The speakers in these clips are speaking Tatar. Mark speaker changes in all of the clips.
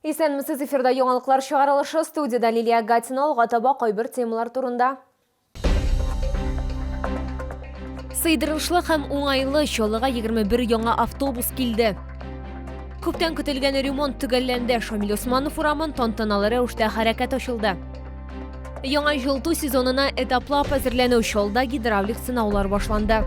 Speaker 1: Исәнмесез, эфирда яңалыклар чыгарылышы, студиядә Лилия Гатина, алга таба кайбер темалар турында. Сыйдырышлы һәм уңайлы Чаллыга 21 яңа автобус килде. Күптән көтелгән ремонт төгәлләнде. Шамил Усманов урамын тантаналы рәвештә хәрәкәт ачылды. Яңа җылыту сезонына этаплап әзерләнү Чаллыда гидравлик сынаулар башланды.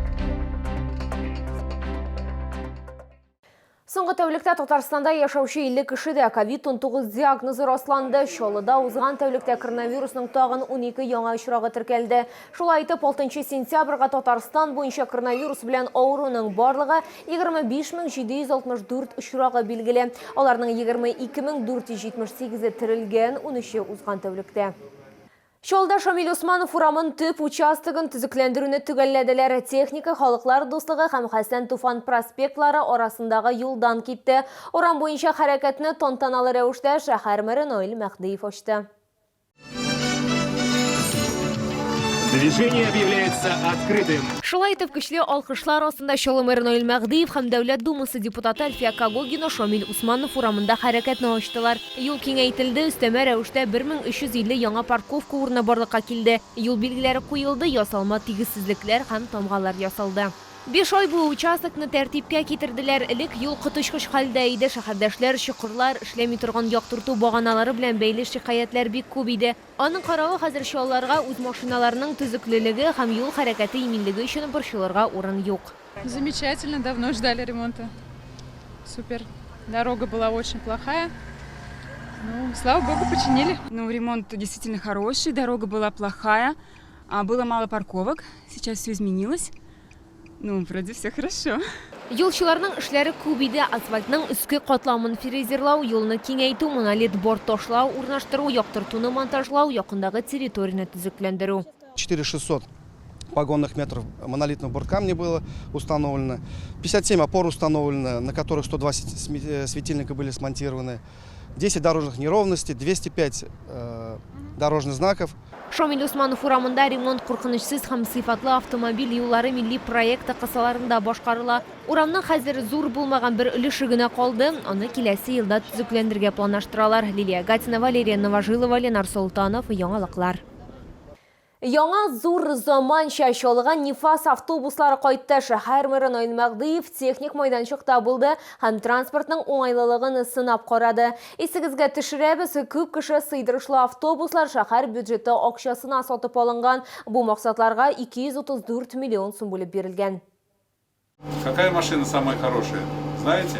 Speaker 1: Соңгы тәүлектә Татарстанда яшәүче 50 кеше дә COVID-19 диагнозы расланды. Чаллыда узган тәүлектә коронавирусның тагын 12 яңа очрагы теркәлде. Шулай итеп, 6 сентябрьгә Татарстан буенча коронавирус белән авыруның барлыгы 25764 очрагы билгеле. Аларның 22478-е терелгән, 13-е узган тәүлектә. Чаллыда Шамил Усманов урамын төп участогын төзекләндерүне төгәлләделәр. Техника Халыклар дуслыгы һәм Хәсән Туфан проспектлары арасындагы юлдан китте. Урам буенча хәрәкәтне тантаналы рәвештә шәһәр мэры Наил Мәһдиев ачты.
Speaker 2: Движение объявляется открытым.
Speaker 1: Шулай итеп, көчле алкышлар астында Чаллы мэры Наил Мәһдиев һәм Дәүләт Думасы депутаты Әлфия Когогина Шамил Усманов урамында хәрәкәтне ачтылар. Юл киңәйтелде, өстәмә рәвештә 1350 яңа парковка урыны барлыкка килде, юл билгеләре куелды, ясалма тигезсезлекләр һәм тамгалар ясалды. Биш ай буе участокны тәртипкә китерделәр. Элек юл коточкыч хәлдә иде, шәһәрдәшләр чокырлар, эшләми торган яктырту баганалары белән бәйле шикаятьләр бик күп иде. Аның каравы, хәзер чаллыларга үз машиналарының төзеклелеге һәм юл хәрәкәте иминлеге өчен борчылырга урын юк.
Speaker 3: Замечательно, давно ждали ремонта. Супер. Дорога была очень плохая. Ну, слава богу, починили.
Speaker 4: Ну, ремонт действительно хороший, дорога была плохая, а было мало парковок. Сейчас все изменилось. Ну, вроде все хорошо.
Speaker 1: Юлчыларның эшләре күп иде, асфальтның өске катламын фрезерлау, юлны киңәйтү, монолит борт ташлау урнаштыру, яктыртуны монтажлау, якындагы территорияне төзекләндерү.
Speaker 5: 4600 погонных метров монолитного борткамня было установлено, 57 опор установлено, на которых 102 светильника были смонтированы, 10 дорожных неровностей, 205 дорожных знаков.
Speaker 1: Шамил Усманов урамында ремонт куркынычсыз һәм сыйфатлы автомобиль юллары милли проекты кысаларында башкарыла. Урамның хәзер зур булмаган бер өлеше генә калды, аны киләсе елда төзекләндерергә планлаштыралар. Лилия Гатина, Валерия Новожилова, Ленар Солтанов, Яңалыклар. Яңа зур заманча Чаллыга Нефас автобуслары кайтты. Шәһәр мэры Наил Мәһдиев техник майданчыкта булды һәм транспортның уңайлылыгын сынап карады. Исегезгә төшерәбез, күп кеше сыйдырышлы автобуслар шәһәр бюджеты акчасына сатып алынган. Бу максатларга 234 миллион сум бүлеп бирелгән.
Speaker 6: Какая машина самая хорошая? Знаете?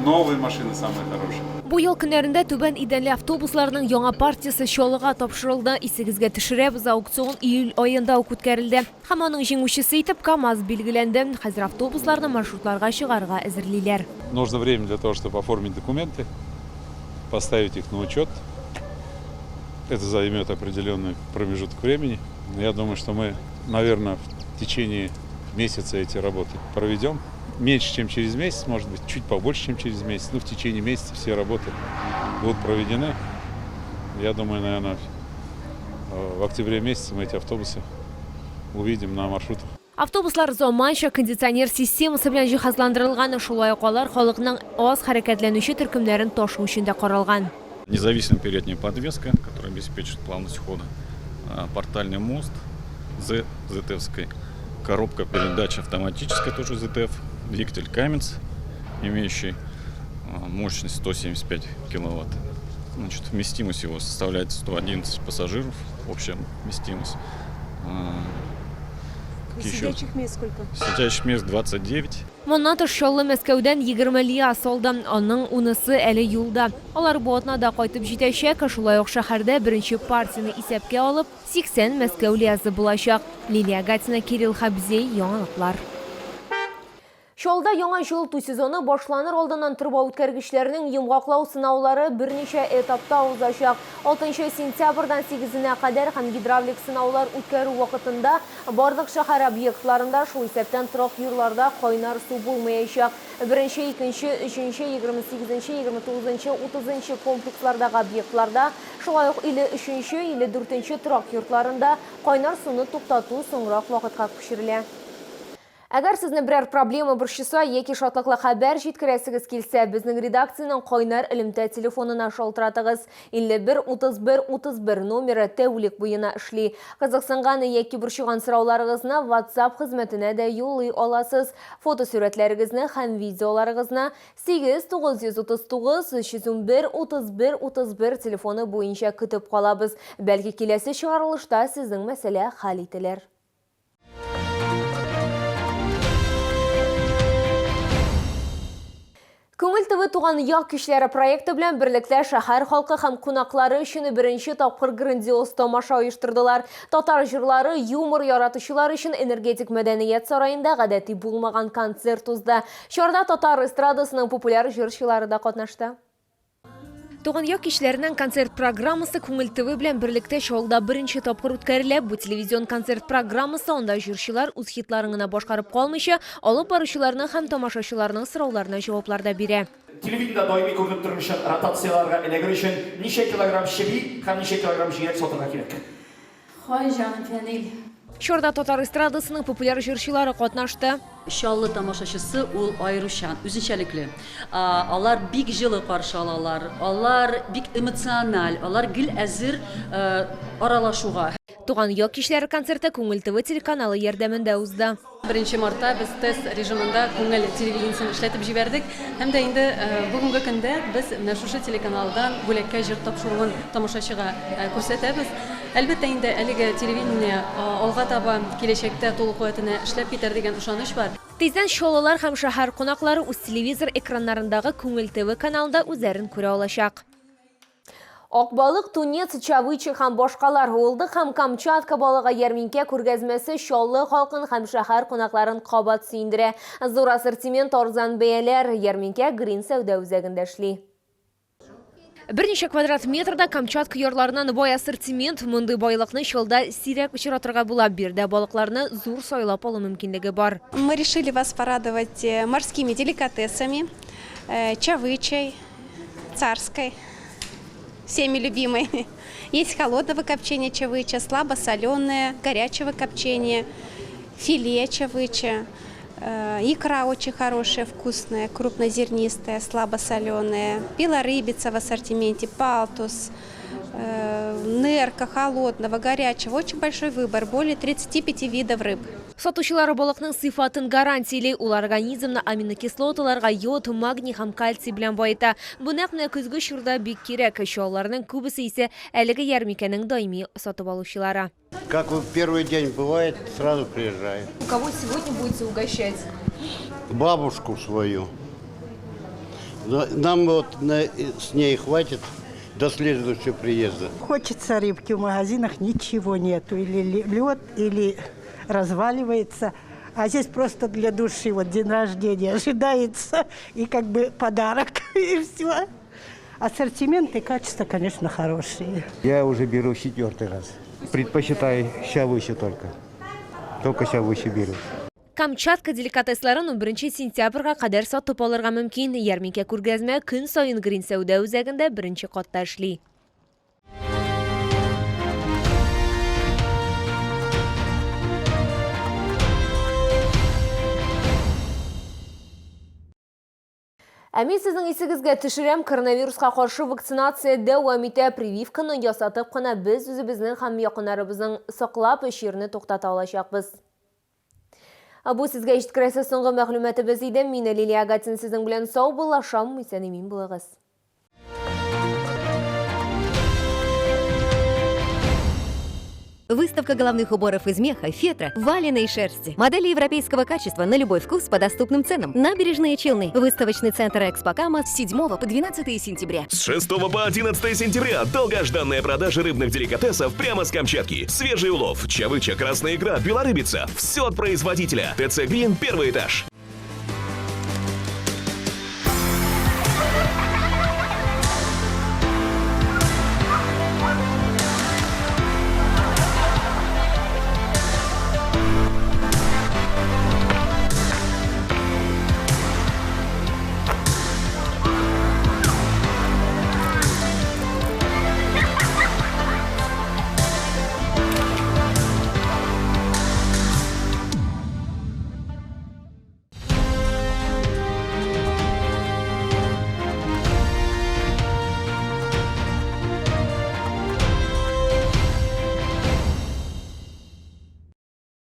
Speaker 6: Новые машины самые хорошие.
Speaker 1: Бу ял көннәрендә түбән идәнле автобусларның яңа партиясе Чаллыга тапшырылды. Исегезгә төшерәбез, аукцион июль аенда ук үткәрелде. Һәм аның җиңүчесе итеп КАМАЗ билгеләнде. Хәзер автобусларны маршрутларга чыгарырга әзерлиләр.
Speaker 6: Нужно время для того, чтобы оформить документы, поставить их на учет. Это займет определенный промежуток времени. Я думаю, что мы, наверное, в течение месяца эти работы проведем. Меньше, чем через месяц, может быть, чуть побольше, чем через месяц. Но в течение месяца все работы будут проведены. Я думаю, наверное, в октябре месяце мы эти автобусы увидим на маршрутах.
Speaker 1: Автобуслар заманча кондиционер системасы белән җиһазландырылган, шулай ук алар халыкның аз хәрәкәтләнүче төркемнәрен ташу өчен дә каралган.
Speaker 7: Независимая передняя подвеска, которая обеспечит плавность хода, портальный мост ZF-ской, коробка передач автоматическая тоже ZF, двигатель Cummins, имеющий мощность 175 киловатт. Значит, вместимость его составляет 111 пассажиров, общая вместимость. Какие еще?
Speaker 8: Сидячих мест сколько?
Speaker 7: Сидячих мест 29.
Speaker 1: Моннан тыш Чаллы Мәскәүдән 20 ЛиАЗ алды. Аның унысы әле юлда. Алар бу атнада кайтып җитәчәк. Шулай ук шәһәрдә беренче партияне исәпкә алып, 80 Мәскәү ЛиАЗы булачак. Лилия Гатина, Кирилл Хабзей, Яңалыклар. Чаллыда яңа җылыту сезоны башланыр алдыннан торба үткәргечләрнең йомгаклау сынаулары берничә этапта узачак. Алтынчы сентябрьдән сигезенә кадәр һәм гидравлик сынаулар үткәрү вакытында барлык шәһәр объектларында, шул исәптән торак йорларда кайнар су булмаячак. Беренче, икенче, өченче, 28нче, 29нчы, утызынчы комплекслардагы объектларда, шулай ук 53 нче, 54 нче торак йортларында кайнар суны туктату соңрак вакытка күчерелә. Әгәр сезне берәр проблема борчыса яки шатлыклы хәбәр җиткерәсегез килсә, безнең редакциянең кайнар элемтә телефонына шалтыратыгыз. 51 31 31 номеры тәүлек буена эшли. Кызыксынган яки борчыган сорауларыгызны WhatsApp хезмәтенә дә юллый аласыз. Фотосурәтләрегезне һәм видеоларыгызны 8 939 311 31 31 телефоны буенча көтеп калабыз. Бәлки киләсе чыгарылышта сезнең мәсьәлә хәл ителер. Күңел ТВ туган як кичләре проекты белән берлектә шәһәр халкы һәм кунаклары өчен беренче тапкыр грандиоз тамаша оештырдылар. Татар җырлары, юмор яратучылар өчен Энергетик мәдәният сараенда гадәти булмаган концерт узды. Чарада татар эстрадасының популяр җырчылары да катнашты. Туган як кичләренең концерт программасы Күңел ТВ белән берлектә Чаллыда беренче тапкыр үткәрелә. Бу телевизион концерт программасы, анда җырчылар үз хитларын гына башкарып калмыйча, алып баручыларның һәм тамашачыларның сорауларына җаваплар да бирә.
Speaker 8: Телевидениедә даими күренеп торыр өчен, ротацияләргә эләгер өчен ничә килограмм чеби һәм ничә килограмм җиләк сатырга кирәк?
Speaker 9: Һай, җаным Фәнил!
Speaker 1: Чарада татар эстрадасының популяр җырчылары катнашты.
Speaker 10: Чаллы тамашачысы ул аеруча үзенчәлекле. Алар бик җылы каршы алалар, алар бик эмоциональ, алар гел әзер аралашуга.
Speaker 1: Туган як кичләре концерты Күңел ТВ телеканалы ярдәмендә узды.
Speaker 11: Беренче мартта без тест режимында Күңел телевидениесен эшләтеп җибәрдек. Һәм дә инде бүгенге көндә без менә шушы телеканалдан Бүләккә җыр тапшыруын тамашачыга күрсәтәбез. Әлбәттә инде, әлеге телевидение алга таба киләчәктә тулы куәтенә эшләп китәр дигән ышаныч бар.
Speaker 1: Тиздән чаллылар һәм шәһәр кунаклары үз телевизор экраннарындагы Күңел ТВ каналында үзләрен күрә алачак. Акбалык, тунец, чавыча һәм башкалар Уылдык һәм Камчатка балыгы ярминкә күргәзмәсе Чаллы халкын һәм шәһәр кунакларын кабат сөендерә. Зур ассортимент, арзан бәяләр. Ярминкә Грин сәүдә үзәгендә эшли. Берничә квадрат метрда Камчатка ярларыннан бай ассортимент. Мондый байлыкны Чаллыда сирәк очратырга була. Биредә балыкларны зур сайлап алу мөмкинлеге бар.
Speaker 12: Мы решили вас порадовать морскими деликатесами, чавычей, царской, всеми любимой. Есть холодного копчения чавыча, слабосоленое, горячего копчения, филе чавыча, икра очень хорошая, вкусная, крупнозернистая, слабосоленая, белорыбица в ассортименте, палтус, нерка холодного, горячего. Очень большой выбор, более 35 видов рыб.
Speaker 1: Сатучылар балыкның сыйфатын гарантияли, ул организмны аминокислоталарга, йод, магний һәм кальций белән баета. Бу нәкъ менә көзге чорда бик кирәк. Чаллыларның күбесе исә әлеге ярмикәнең даими сатып алучылары.
Speaker 13: Как вот первый день бывает, сразу приезжаю.
Speaker 1: Кого сегодня будете угощать?
Speaker 13: Бабушку свою. Нам вот с ней хватит до следующего приезда.
Speaker 14: Хочется рыбки, в магазинах ничего нету. Или лед, или разваливается. А здесь просто для души, вот день рождения ожидается, и как бы подарок, и все. Ассортимент и качество, конечно, хорошие.
Speaker 15: Я уже беру четвертый раз. Предпочитаю чавычу только. Только чавычу беру.
Speaker 1: Камчатка деликатесларын 11 сентябрьгә кадәр сатып алырга мөмкин. Ярминкә күргәзмә көн саен Грин сәүдә үзәгендә беренче катта эшли. Ә мин сезнең исегезгә төшерәм, коронавируска каршы вакцинация дәвам итә. Прививканы ясатып кына без үзебезнең һәм якыннарыбызның саклап, чирне туктата алачакбыз. Бу сезгә җиткерәсе соңгы мәгълүматыбыз иде. Мин Лилия Агатин сезнең белән саубуллашам. Исән-имин булыгыз.
Speaker 16: Выставка головных уборов из меха, фетра, валеной шерсти. Модели европейского качества на любой вкус по доступным ценам. Набережные Челны. Выставочный центр Экспо Кама с 7 по 12 сентября.
Speaker 17: С 6 по 11 сентября долгожданная продажа рыбных деликатесов прямо с Камчатки. Свежий улов, чавыча, красная икра, белорыбица. Все от производителя. ТЦ Грин, первый этаж.